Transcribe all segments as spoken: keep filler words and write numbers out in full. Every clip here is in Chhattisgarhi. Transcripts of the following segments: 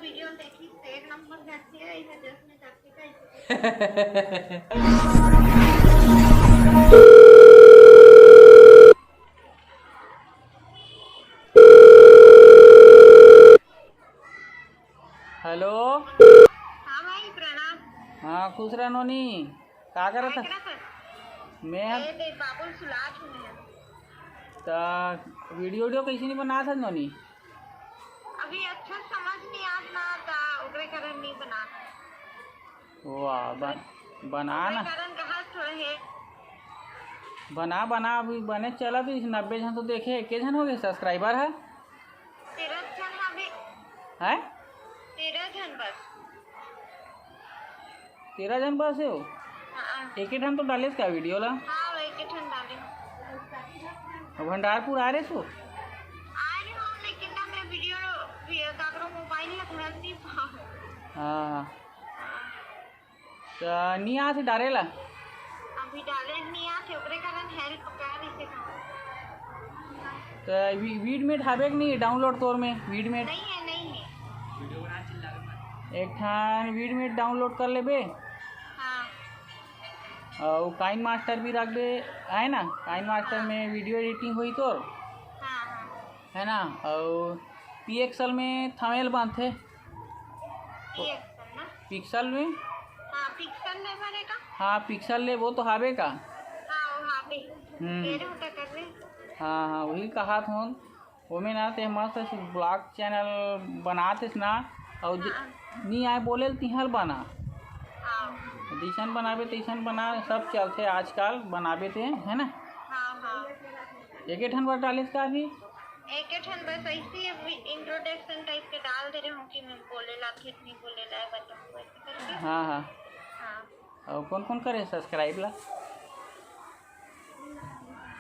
वीडियो देखी, एक नंबर जाती है, इसे दस में जाती है। हेलो। हाँ भाई, प्रणाम। हाँ, खुश रह नोनी। का करत है? मैं ए, दे बाबू सुलात हूँ मैं। त वीडियो, वीडियो कैसे नहीं बनात है नोनी? अभी अच्छा समझ नहीं आत ना, त ओकरे कारण नहीं बनात। वाह, बन-, बना ओकरे ना। कारण कहा थोड़ा है। बना, बना, अभी बने चला, तो इस नब्बे झन तो देखे, एके झन हो गए सब्सक्राइबर है। तेरह झन हवे। हैं? तेरह झन बस। तेरह झन बस हो? हाँ। एके ठन तो डालेस का वीडियो ला? हाँ, वो एके ठन डाले। भंडारपुर आ रहे सो? आ रहे हो, लेकिन ना मैं वीडियो, वी-, काकरो मोबाइल में धरन नहीं पाऊँ। हाँ। हाँ। त नी आत हे डारे ला? अभी डाले नहीं आत हे, ओकरे कारण हेल्प कर रही थे। त वी-, वीडमेट हावे कि नहीं डाउनलोड तोर में? वीडमेट? नहीं है, नहीं है। एक ठान वीडमेट डाउनलोड कर लेबे। हाँ। अउ काइन मास्टर भी रख दे, है ना? काइन मास्टर हाँ। में वीडियो एडिटिंग होई तोर। हाँ, हाँ। है ना? अउ पीएक्सएल में थंबनेल बनथे। पीएक्सएल ना? पिक्सल में? हाँ, पिक्सल में भरे का? हाँ, पिक्सल ले, वो तो हावे का? हाँ, वो हावे। हम्म। तेरे होता कर रहे। हाँ, हाँ, वही कहा था। ओमे ना ते मस्त से ब्लॉग चैनल बनातेस ना, अउ ज-, हाँ। नी आए बोले ल तिहल बना। हाँ। जैसन बनाबे तैसन बना, सब चलथे आजकल बनाबे ते, है ना? हाँ, हाँ। एके ठन बर डालिस का अभी? एके ठन बस ऐसे ही अभी इंट्रोडक्शन टाइप के डाल दे रहे हूँ कि मैं बोले ला, ठीक नहीं बोले ला, बताऊँ ऐसे करके। हाँ, हाँ। हाँ। अउ कौन कौन करे सब्सक्राइब ला?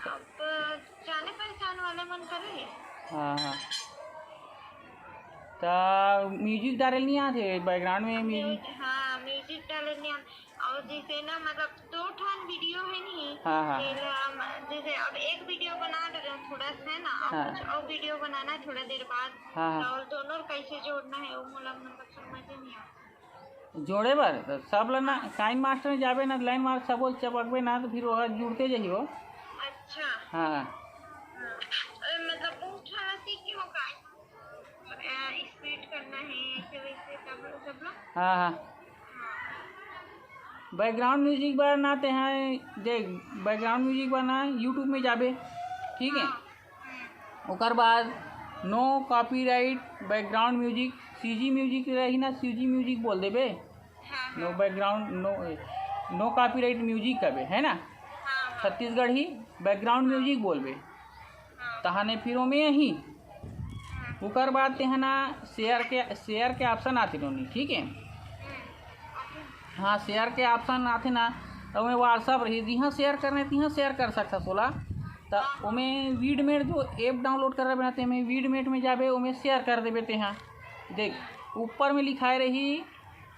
अब जाने पहचान वाले मन करे। हाँ, हाँ। त म्यूजिक डाले नहीं आते, बैकग्राउंड में म्यूजिक? म्यूज-, हाँ, म्यूजिक डाले नहीं आते। और जैसे ना, मतलब, दो ठन वीडियो है नहीं, हाँ, हाँ। फिर हम जैसे अब एक वीडियो बना दे रहे हैं थोड़ा सा, है ना, और हाँ। कुछ और वीडियो बनाना है थोड़ा देर बाद। हाँ, हाँ। और दोनों कैसे जोड़ना है, वो मोला, मतलब, समझ ही नहीं आता। जोड़े बर त सब ल ना, काइन मास्टर में जाबे ना, लाइन मार्क सब ल चपकबे ना, तो फिर वो जुड़ते जाही वो। अच्छा। हाँ। हाँ। अरे, मतलब, बहुत सारा सीख के हो काइन मास्टर, अ, स्पीड करना है, ऐसे वैसे सब, सब लोग। हाँ, हाँ। हाँ। बैकग्राउंड म्यूजिक बर ना ते हैं, देख, बैकग्राउंड म्यूजिक बर ना YouTube में जाबे, ठीक है? हाँ। ओकर बाद no copyright background music, CG music रही ना, सीजी म्यूजिक बोल देबे। हाँ, नो हाँ। बैकग्राउंड, नो, नो कॉपीराइट म्यूजिक कबे, है ना? हाँ, हाँ। छत्तीसगढ़ी बैकग्राउंड म्यूजिक बोलबे। हाँ। तहाने फिर ओमे यही। हाँ। ओकर बाद तेहा ना शेयर के, शेयर के ऑप्शन आथे नोनी, ठीक है? हम्म। हाँ, शेयर के ऑप्शन आथे ना, त ओमे WhatsApp रही, जिहाँ शेयर करना है, तिहाँ शेयर कर सकथस ओला। त ओमे वीडमेट जो ऐप डाउनलोड कर रहे ना, तेमे वीडमेट में जाबे, ओमे शेयर कर देबे तेहा। देख, ऊपर में लिखाए रही,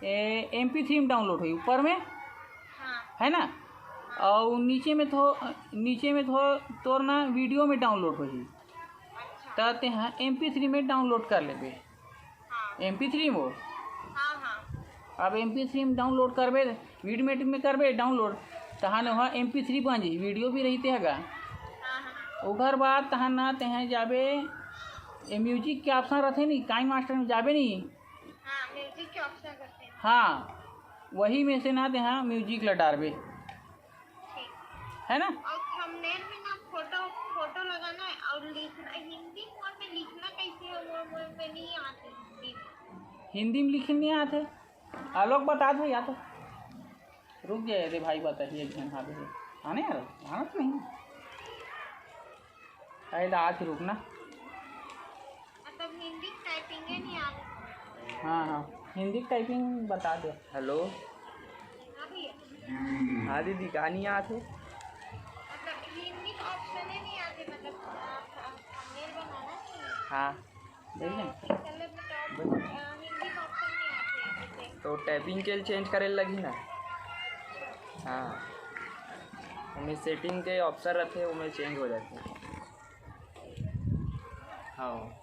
ए, MP3 में डाउनलोड होही ऊपर में, हाँ। है ना? हाँ। अउ नीचे में तो, नीचे में तो तोर ना वीडियो में डाउनलोड होही। अच्छा। त तेहा MP3 में डाउनलोड कर लेबे। हाँ। MP3 में। हाँ, हाँ। अब MP3 में डाउनलोड करबे, वीडमेट में करबे डाउनलोड, तहान वहाँ MP3 बन जाही, वीडियो भी रही तेहा गा। हाँ, हाँ। ओकर बाद तहान ना तेहा जाबे, ए म्यूजिक के ऑप्शन रथे नी, काइन मास्टर में जाबे नी। हाँ, म्यूजिक के ऑप्शन रथे। हाँ, वही में से ना तेहा म्यूजिक ला डारबे। ठीक। है ना? और थंबनेल में ना फोटो, फोटो लगाना है और लिखना, हिंदी में लिखना कैसे है, वो, वो में नहीं आते हिंदी में। हिंदी में लिखे नहीं आते? आलोक बता दो या तो। रुक जाए रे भाई, बताइए एक जन। हाँ, आने यार, आना तो नहीं। अरे, तो आज रुक ना। मतलब हिंदी टाइपिंग नहीं आती। हाँ, हाँ, हिंदी टाइपिंग बता दो। हेलो। हाँ भैया। हाँ दीदी, का नहीं आते? मतलब हिंदी ऑप्शन ही नहीं आते, मतलब आप, आप थंबनेल बनाना चाहिए। हाँ, देख लें। तो हिंदी ऑप्शन नहीं आते। तो टाइपिंग के लिए चेंज करे लगही ना। हाँ, ओमे सेटिंग के ऑप्शन रथे, ओमे चेंज हो जाथे। हाँ।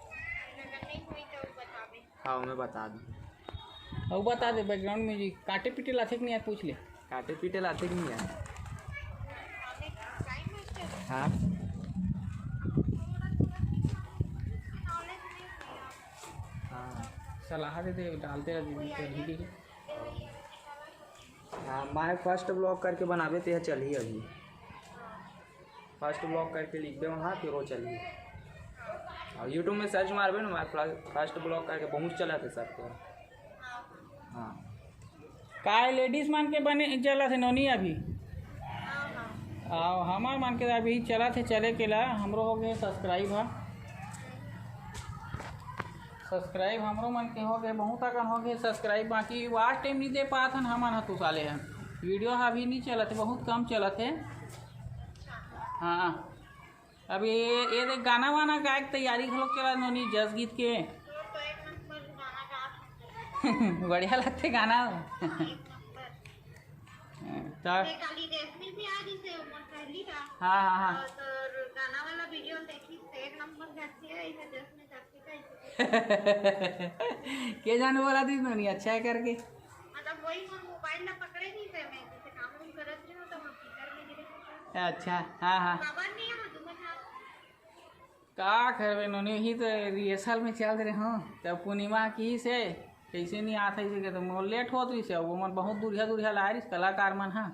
हाँ, मैं बता दूँ। अउ बता दे, background music काटे पीटे लाथे कि नहीं यार, पूछ ले। काटे पीटे लाथे कि नहीं यार? हाँ। हाँ। सलाह दे दे, डालते रह दीदी, कर दीदी। हाँ, मैं first vlog करके बनाबे, ते चलही अभी। First vlog करके लिखबे वहाँ, फिर वो चलही। और YouTube में search मारबे ना, मैं first vlog करके बहुत चलत हे सबके। हाँ। काय ladies मन के बने चलत हे नोनी अभी? आओ, हमार मन के अभी चलत हे, चले के ला, हमरो हो गए subscribe ह। Subscribe हमरो मन के हो गए, बहुत अकन हो गए subscribe, बाकी watch time नहीं दे पात हन हमन ह, तू साले ह। Video ह अभी नहीं चलत हे, बहुत कम चलत हे। हाँ, अभी ये, ये देख, गाना वाना गाए के तैयारी घलोक चला नोनी, जस गीत के। बढ़िया लगथे गाना। त ये काली रेशमी भी आ रही थे, उमर पहली का। हाँ, हाँ, हाँ। और तो गाना वाला video देखी, तो एक नंबर गाती है, इसे जस में गाती है, इसे के जान बोला थी नोनी, अच्छा है करके। मतलब वही मोर मोबाइल ला पकड़े नहीं थे, मैं जैसे काम वाम करत रही हूँ, तो मैं पीकर में गिरे थे। अच्छा, हाँ, हाँ। खबर नहीं है वो तुम्हें था। का करबे नोनी, ही तो rehearsal में चल रहे हो, तब पूर्णिमा की से कैसे नहीं आता इसे के, तो मोर late होत रही से, वो मन बहुत दूरिया दूरिया ला रही कलाकार मन, हाँ।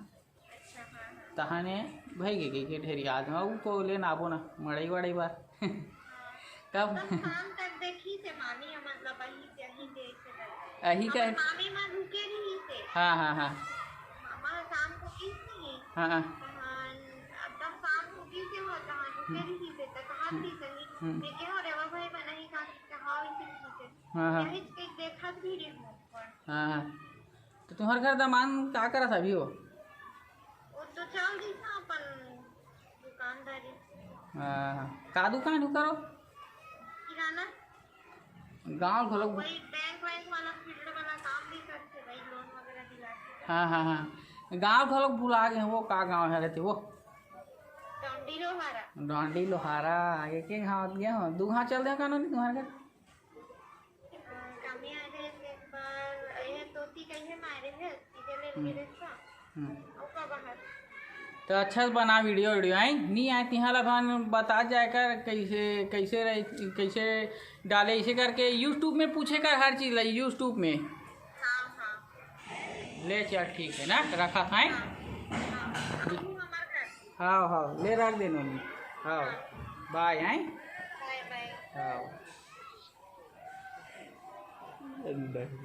अच्छा, हाँ, हाँ। तहाने भई गे के ढेरी आदमी, ऊ तो लेन आबो ना, मड़ई वड़ई बार। हाँ। कब? तब शाम तक देखी से मामी ह, मतलब, अही से, अही से, ऐसे करके। अही हमर का? मामी मन रुके रही से। हाँ, हाँ, हाँ। मामा शाम को किस नहीं? हाँ, हाँ। तहन, अब तब शाम को किस हो, तहन रुके हम्म। रही से, त कहा हम्म। थी सही। हम्म। मैं कहो, रेवा भाई मन अही का, कहा इसे की से। हाँ, हाँ। यही के देखत भी रही हूँ ऊपर। हाँ, हाँ। तो तुम्हारे घर दामाद का करत अभी वो? वो तो चल रही था अपन दुकानदारी। हाँ, का दुकान हो करो? किराना। गाँव घलो। वही बैंक वैंक वाला, फील्ड वाला काम भी करते भाई, लोन वगैरह दिलाते। हाँ, हाँ, हाँ। गाँव घलो भुला गए, वो का गाँव है रहते वो? डोंडी लोहारा। डोंडी लोहारा, आगे के गाँव गए हो? दू गाँव चल दे कानून तुम्हारे घर? कमी आ रहे थे, एक बार ये तोती कहिए मारे है, सीधे ले हम्म। गिरे था। हम्म। ओका बाहर। तो अच्छा से बना video, video, हैं? नहीं आए तिहाँ ला भान बता जाए कर, कैसे, कैसे रहे, कैसे डाले, इसे करके YouTube में पूछे कर हर चीज़ ला, YouTube में। हाँ, हाँ। ले चल, ठीक है ना, रखा था, हैं? हाँ, हाँ। तू हमार घर। हाँ, हाँ, ले रख दे नोनी। हाँ, हाँ। Bye, हैं? Bye, bye। हाँ। अंदर।